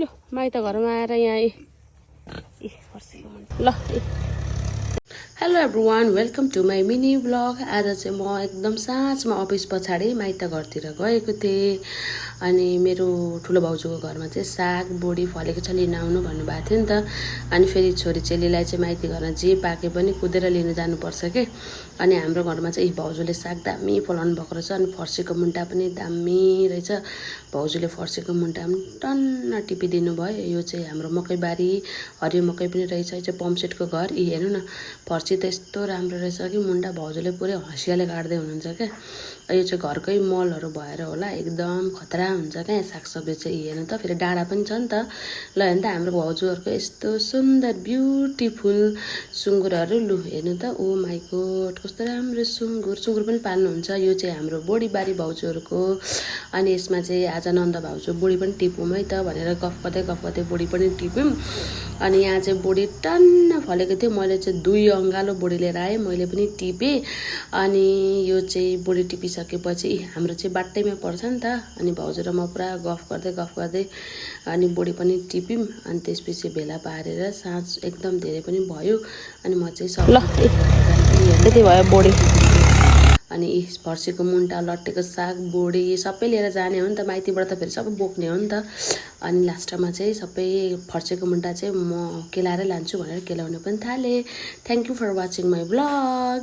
लु माइत घरमा आएर यहाँ ल hello everyone welcome to my mini blog. आज चाहिँ म एकदम साँझमा अफिस पछाडि माइत घरतिर गएको थिएँ। अनि मेरो ठुलो भाउजूको घरमा चाहिँ साग बोडी फलेको छ लिन आउनु भन्नुभएको थियो नि त। अनि फेरि छोरी चेलीलाई चाहिँ माइती घरमा जे पाके पनि कुदेर लिन जानुपर्छ के। अनि हाम्रो घरमा चाहिँ भाउजूले साग दामी फलाउनु भएको रहेछ। अनि फर्सीको मुन्टा पनि दामी रहेछ। भाउजूले फर्सीको मुन्टा पनि टन्न टिपिदिनु भयो। यो चाहिँ हाम्रो मकैबारी हरियो मकै पनि रहेछ। यो चाहिँ पम्पसेटको घर। यी हेर्नु न फर्सी त यस्तो राम्रो रहेछ कि मुन्टा भाउजूले पुरै हँसियाले काट्दै हुनुहुन्छ क्या। यो चाहिँ घरकै मलहरू भएर होला एकदम खतरा हुन्छ क्या सागसब्जी चाहिँ। हेर्नु त फेरि डाँडा पनि छ नि त। ल हेर्नु त हाम्रो भाउजूहरूको यस्तो सुन्दर ब्युटिफुल सुँगुरहरू। लु हेर्नु त ओ माई गॉड कस्तो राम्रो सुँगुर पनि पाल्नुहुन्छ। यो चाहिँ हाम्रो बोडीबारी भाउजूहरूको। अनि यसमा चाहिँ आज नन्द भाउजू बोडी पनि टिपौँ है त भनेर गफ गर्दै बोडी पनि टिप्यौँ। अनि यहाँ चाहिँ बोडी टन्न फलेको थियो। मैले चाहिँ 2 अङ्गालो बोडी लिएर आएँ, मैले पनि टिपेँ। अनि यो चाहिँ बोडी टिपिसकेपछि हाम्रो चाहिँ बाटैमा पर्छ नि त। अनि भाउजू र म पुरा गफ गर्दै अनि बोडी पनि टिप्यौँ। अनि त्यसपछि भेला पारेर साँझ एकदम धेरै पनि भयो। अनि म चाहिँ सब त्यति भयो बोडी। अनि फर्सीको मुन्टा लट्टेको साग बोडी सबै लिएर जाने हो नि त माइतीबाट त फेरि सबै बोक्ने हो नि त। अनि लास्टमा चाहिँ सबै फर्सीको मुन्टा चाहिँ म केलाएरै लान्छु भनेर केलाउन पनि थालेँ। Thank you for watching my blog.